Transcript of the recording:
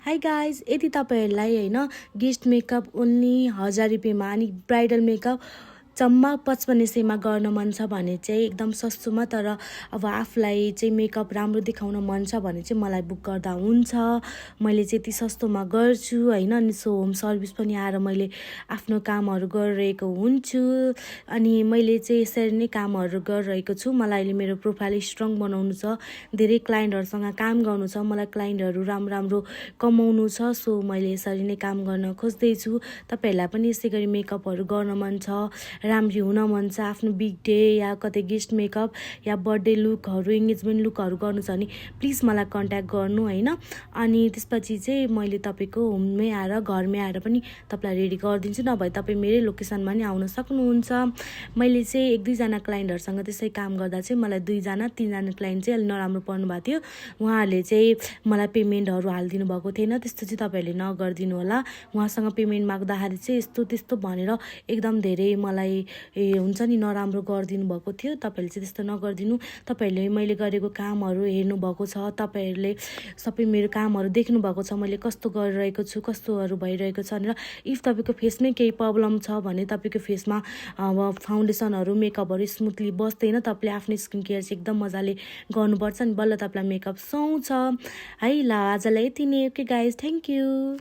Hi guys, यदि तपाईँहरूलाई होइन गेस्ट मेकअप ओन्ली 1000 रुपियाँमा अनि ब्राइडल मेकअप जम्मा 55 सयमा गर्न मन छ भने चाहिँ एकदम सस्तोमा तर अब आफूलाई चाहिँ मेकअप राम्रो देखाउन मन छ भने चाहिँ मलाई बुक गर्दा हुन्छ। मैले चाहिँ यति सस्तोमा गर्छु होइन। अनि सो होम सर्भिस पनि आएर मैले आफ्नो कामहरू गरिरहेको हुन्छु। अनि मैले चाहिँ यसरी नै कामहरू गरिरहेको छु। मलाई अहिले मेरो प्रोफाइल स्ट्रङ बनाउनु छ, धेरै क्लाइन्टहरूसँग काम गर्नु छ, मलाई क्लाइन्टहरू राम्रो कमाउनु छ। सो मैले यसरी नै काम गर्न खोज्दैछु। तपाईँहरूलाई पनि यसै गरी मेकअपहरू गर्न मन छ, राम्री हुन मन छ, आफ्नो बिग डे या कतै गेस्ट मेकअप या बर्थडे लुकहरू इङ्गेजमेन्ट लुकहरू गर्नु छ भने प्लिज मलाई कन्ट्याक्ट गर्नु होइन। अनि त्यसपछि चाहिँ मैले तपाईँको होममै आएर घरमै आएर पनि तपाईँलाई रेडी गरिदिन्छु, नभए तपाईँ मेरै लोकेसनमा नि आउन सक्नुहुन्छ। मैले चाहिँ 1-2जना क्लाइन्टहरूसँग त्यसै काम गर्दा चाहिँ मलाई 2-3जना क्लाइन्ट चाहिँ अलिक नराम्रो पर्नु भएको थियो। उहाँहरूले चाहिँ मलाई पेमेन्टहरू हालिदिनु भएको थिएन। त्यस्तो चाहिँ तपाईँहरूले नगरिदिनु होला। उहाँसँग पेमेन्ट माग्दाखेरि चाहिँ यस्तो त्यस्तो भनेर एकदम धेरै मलाई हुन्छ नि नराम्रो गरिदिनु भएको थियो। तपाईँहरूले चाहिँ त्यस्तो नगरिदिनु। तपाईँहरूले मैले गरेको कामहरू हेर्नुभएको छ, तपाईँहरूले सबै मेरो कामहरू देख्नुभएको छ, मैले कस्तो गरिरहेको छु, कस्तोहरू भइरहेको छ भनेर। इफ तपाईँको फेसमै केही प्रब्लम छ भने तपाईँको फेसमा अब फाउन्डेसनहरू मेकअपहरू स्मुथली बस्दैन, तपाईँले आफ्नो स्किन केयर चाहिँ एकदम मजाले गर्नुपर्छ नि बल्ल तपाईँलाई मेकअप सुहाउँछ है। ल आजलाई यति नै। Okay guys, thank you.